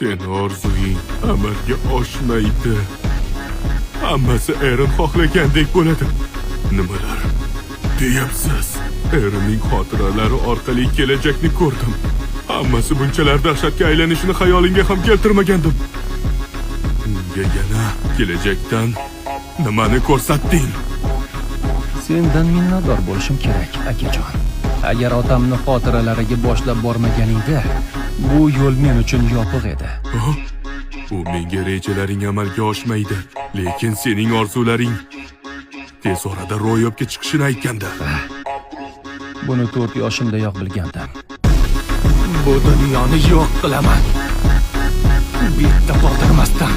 Seni orzuing amalga oshmaydi. Hammasi Eren xohlagandek bo'ladi. Nimalar deyapsiz? Erenning xotiralari orqali kelajakni ko'rdim. Hammasi bunchalar dahshatga aylanishini xayolimga ham keltirmagandim. Unga yana kelajakdan nimani ko'rsatding? Sendan minnatdor bo'lishim kerak, akajon. Agar otamni xotiralariga boshlab bormaganingda, bu yo'l men uchun yopiq edi. Oh, u menga rejalaring amalga oshmaydi, lekin sening orzularing tez orada ro'yobga chiqishini aytgandi. Buni 4 yoshimdayoq bilgandim. Bu dunyoni yo'q qilaman. Bitta qoldirmasdan.